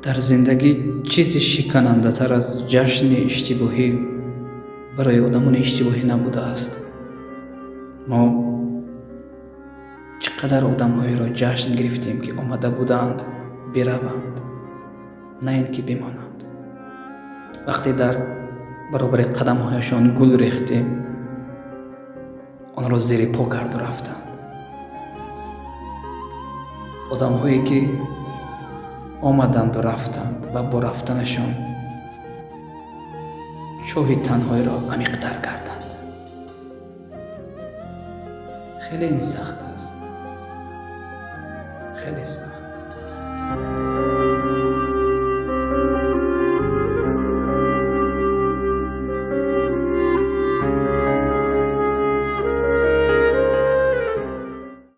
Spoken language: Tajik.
Дар зиндагӣ чизи шиканандатар аз ҷашни иштибоҳӣ барои одамони иштибоҳӣ набудааст. Мо чӣ қадар одамҳоеро ҷашн гирифтем, ки омада буданд бираванд, на ин ки бимонанд. Вақте дар баробари қадамҳояшон гул рехтем, онро зери по карду рафтанд. Одамҳое ки омаданду рафтанд ва бо рафтанашон чоҳи танҳоиро амиқтар карданд. Хеле ин сахт аст, хеле сахт.